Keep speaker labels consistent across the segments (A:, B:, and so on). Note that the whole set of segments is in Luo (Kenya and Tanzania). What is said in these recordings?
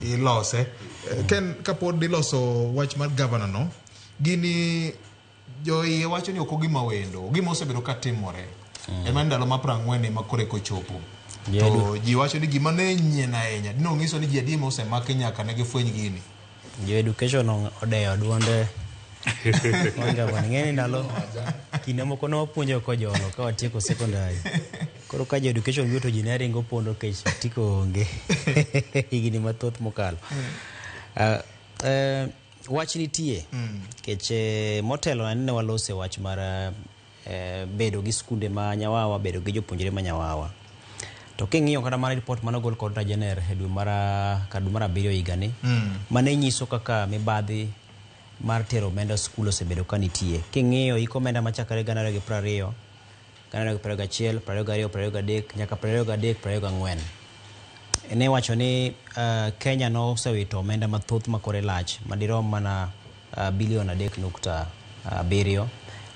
A: Ilose. Ken kapod iloso wach mar gavana no, gini joiye wacho ni ok ogima wendo, gima osebedo ka timore. En mana ndalo ma 40 ema koro eka ochopo. To ji wacho ni gima ne nyien ahinya, dine ong'iso ni ji adi ma osemaki nyaka ne gifweny gini.
B: Jo education odeyo duonde mar gavana. Ing'e ni ndalo kinde moko ne wapuonjo kojolo ka watieko secondary. Koro ka jo education biro to ji ne ringo pondo nikech otiko onge higni mathoth mokalo. Wach nitie nikech motelo ne walose wach mar bedo gi skunde ma nyawawa, bedo gi jopuonjre ma nyawawa. To king'iyo kata mana report mane ogol kod Rajener e dwe mar ka dwe mar abiriyo higani, mane nyiso kaka mibadhi mar tero omenda skul osebedo ka nitie. King'iyo hik omenda machakore 2020, 2021, 22, 23 nyaka 23, 24. Ne wacho ni Kenya nosewito omenda mathoth ma kore lach madirom mana bilion 3.7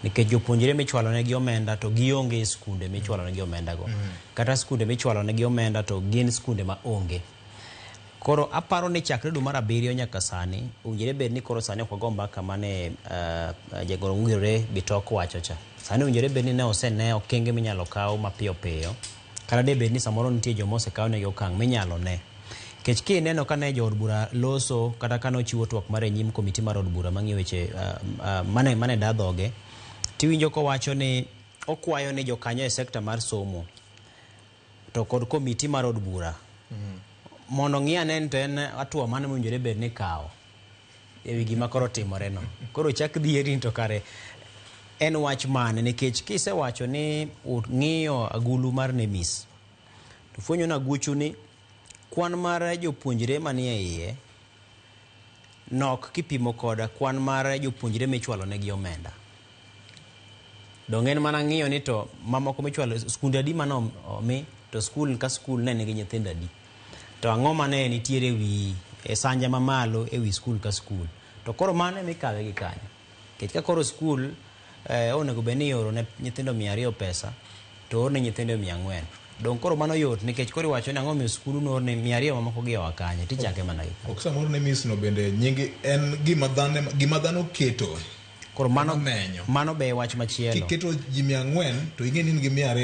B: nikech jopuonjre michwalo negi omenda to gionge e skunde michwalo negi omenda go. Kata skunde michwalo negi omenda to gin skunde ma onge. Koro aparo ni chakre dwe mar abiriyo nyaka sani, owinjore bed ni koro sani ok wago mbaka mane jagoro mongirore Bitok wacho cha. Sani owinjore bed ni ne osene okenge minyalo kaw mapiyo piyo, kata de bed ni samoro nitie joma osekaw negi okang' minyalo ne. Nikech kineno ka ne jood bura loso kata ka nochiwo twak mare e nyim komiti mar od bura mang'iyo weche mane da dhoge, tiwinjo kowacho ni okwayo ni jokanyo e sekta mar somo to kod komiti mar od bura mondo ong'i ane ni to en hatua mane mowinjore bed ni ikawo e wi gima koro timore no. Koro chak dhieri ni to kare en wach mane nikech kisewacho ni ung'iyo agulu mar NEMIS to fwenyo ni aguchu ni kwan mar jopuonjre manie iye nok kipimo kod kwan mar jopuonjre michwalo negi omenda. Donge en mana ng'iyo ni to mamoko michwalo skunde adi mane omi to skul ka skul ne nigi nyithindo adi. To ang'o mane nitiere wi e sanja mamalo e wi skul ka skul. To koro mano ema ikawe gi kanyo. Nikech ka koro skul onego bed ni ioro ne nyithindo 200 pesa to oor ne nyithindo 400. Dong koro mano yot nikech koro iwacho ni ang'o omiyo skul noor ne 200 mamoko gi oa kanye tichake mana gi kanyo.
A: Ok samoro ne miss no bende nying en gima dhano gima dhano keto.
B: Koro mano, mano be wach machielo.
A: Kiketo ji 400 to ing'e ni in gi 200.